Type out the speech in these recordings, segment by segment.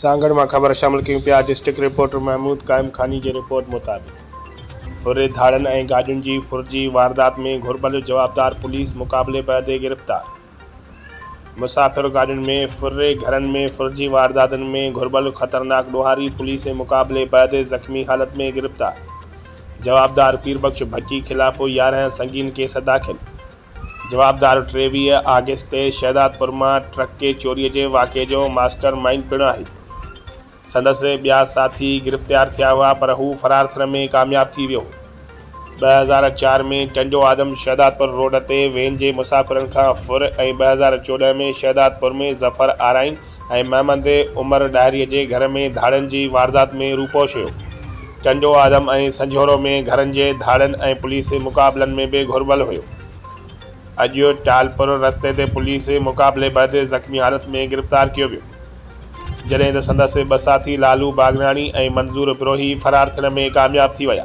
سانگهڙ مان خبر شامل ڪيون پيا ڊسٽرڪٽ رپورٽر محمود قائم خاني جي رپورٽ مطابق ڦري ڌاڙن ۽ گاڏين جي ڦر جي واردات ۾ گهربل جوابدار پوليس مقابلي بعد گرفتار مسافر گاڏين ۾ ڦري گهرن ۾ ڦر جي وارداتن ۾ گهربل خطرناڪ ڏوهاري پوليس مقابلي بعد زخمي حالت ۾ گرفتار جوابدار پير بخش ڀٽي خلاف 11 سنگين ڪيس داخل جوابدار 23 آگسٽ تي شهدادپور مان ٽرڪ چوري جي واقعي جو ماسٽر مائينڊ پڻ آهي. سندس ٻيا ساٿي گرفتار ٿيا هئا پر هو فرار ٿيڻ ۾ ڪامياب ٿي ويو. 2004 ۾ ٽنڊو آدم شهدادپور روڊ تي وين جي مسافرن کان ڦر ۽ 2014 ۾ شهدادپور ۾ ظفر آرائين ۽ محمد عمر ڏاهري جي گهر ۾ ڌاڙن جي واردات ۾ روپوش هيو. ٽنڊو آدم ۽ سنجهورو ۾ گهرن جي ڌاڙن ۽ پوليس مقابلن ۾ به گهربل هيو. اڄ ٽالپر رستي تي پوليس مقابلي بعد زخمي حالت ۾ گرفتار ڪيو ويو. جڏهن ته سندس ٻه ساٿي لالو باگراڻي ۽ منظور بروهي فرار ٿيڻ ۾ ڪامياب ٿي ويا.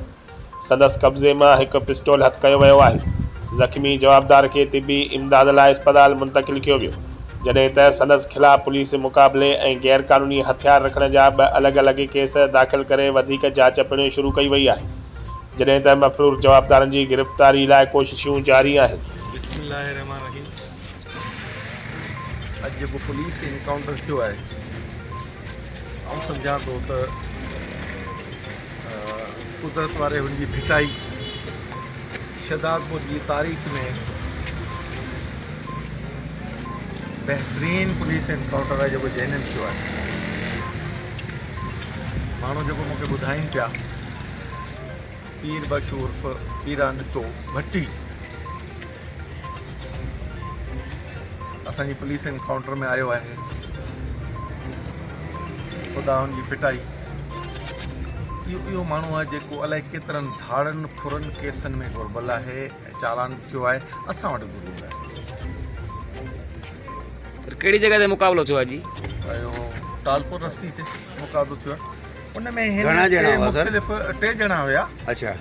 سندس قبضي مان هڪ پسٽول هٿ ڪيو ويو آهي. زخمي جوابدار کي طبي امداد لاء اسپتال منتقل ڪيو ويو، جڏهن ته سندس خلاف پوليس مقابلي ۽ غير قانوني هٿيار رکڻ جا ٻه الڳ الڳ ڪيس داخل ڪري وڌيڪ جاچ پڻ شروع ڪئي وئي آهي، جڏهن ته مفرور جوابدارن جي گرفتاري لاء ڪوششون جاري آهن. بسم الله الرحمٰن الرحيم اڄ جيڪو پوليس انڪائونٽر ٿيو آهي آئون سمجهان ٿو ته قدرت واري هن جي ڀٽائي شهدادپور جي تاريخ ۾ بهترين پوليس انڪائونٽر آهي جيڪو جينين ٿيو آهي ماڻهو جيڪو مونکي ٻڌائين پيا پير بخش عرف پيرانتو ڀٽي اسان جي پوليس انڪائونٽر ۾ آيو آهي خدا هن جي ڦٽائي اهو اهو ماڻهو آهي جيڪو الائي ڪيترن ڌاڙن ڦرن ڪيسن ۾ گهربل آهي ۽ چالان ٿيو آهي اسان وٽ گهربل آهي. سر ڪهڙي جڳهه تي مقابلو ٿيو آهي جي؟ اهو ٽالپور رستي تي مقابلو ٿيو آهي ان ۾ هن مختلف ٽي ڄڻا هيا. اڇا.